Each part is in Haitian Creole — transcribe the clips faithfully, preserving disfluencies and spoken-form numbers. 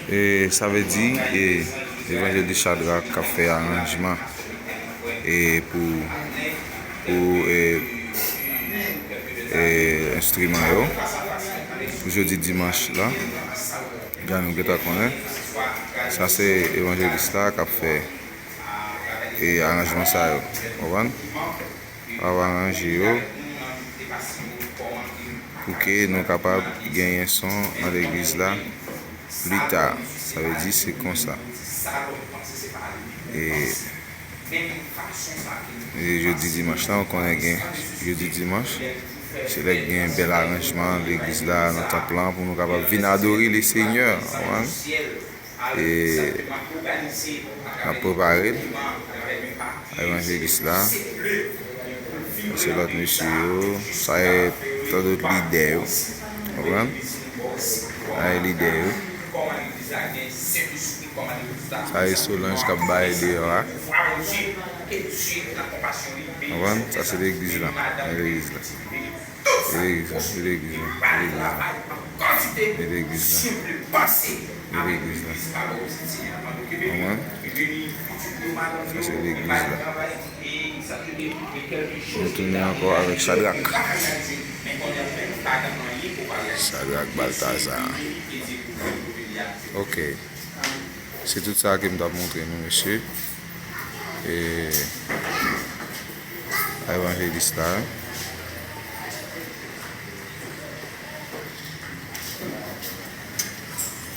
E sa vle di, e, Evanjelis Chadrak k ap fè aranjman, e, pou, pou, e, e, enstriman yo, pou jodi dimanch la, jan nou gentan konnen. Sa se evanjelis la k ap fè, e, aranjman sa yo. Konprann? Ap aranje yo pou ke nou kapab genyen son nan legliz la pli ta. Sa vle di se konsa. E, e jodi dimanch la, ou konnen gen jodi dimanch, se lè gen bèl aranjman legliz la, nan tanp lan, pou nou kapab vin adore le Senyè. Konprann? E n ap prepare l. Evanjelis la. Sa se lòt mesye yo. Sa e tan dòt lidè yo. Konprann? Sa e lidè yo. Sa e Solange k ap bay deyò a. Konprann? Sa se legliz la. Legliz la. E legliz la, e legliz la, e legliz la. E legliz la. E legliz la. Konprann? Sa se legliz la. Nou tounen ankò avèk Chadrak. Chadrak Baltazar. Ok. Se tout sa ke m t ap montre nou, mesye. E, evanjelis la.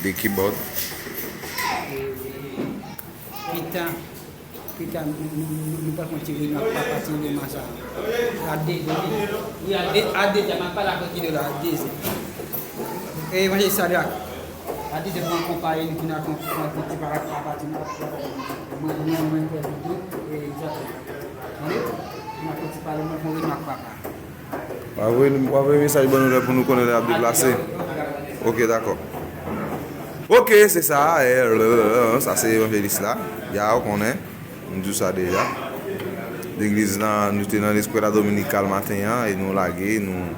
The keyboard. Pita, pita, nou, nou, nou, nou pa konn ti rim ak papa ti rim sa. A dezè, wi. Wi, a de, a dezè, m ap pale avèk Guido la, a dezè. E, evanjelis Sadrak. A dezè, mwen konpayi, nou vin ak yon, yon ti papa, papa ti rim. Mwen, mwen, mwen, mwen, e, egzakteman. Tande? Mwen konn ti pale, mwen konn rim ak papa. W ap voye, w ap voye mesaj ban nou lè pou nou konnen lè y ap deplase. Ok, dakò. Ok, se sa, e, sa se evanjelis la. Ya, ou konnen. M di w sa deja. Legliz lan, nou te nan Eskwela Dominikal maten an, e nou lage, nou,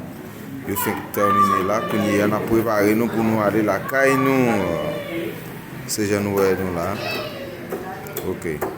yo fenk tèmine la. Kounye a, n ap prepare nou pou nou ale lakay nou. Se jan nou wè nou la. Ok.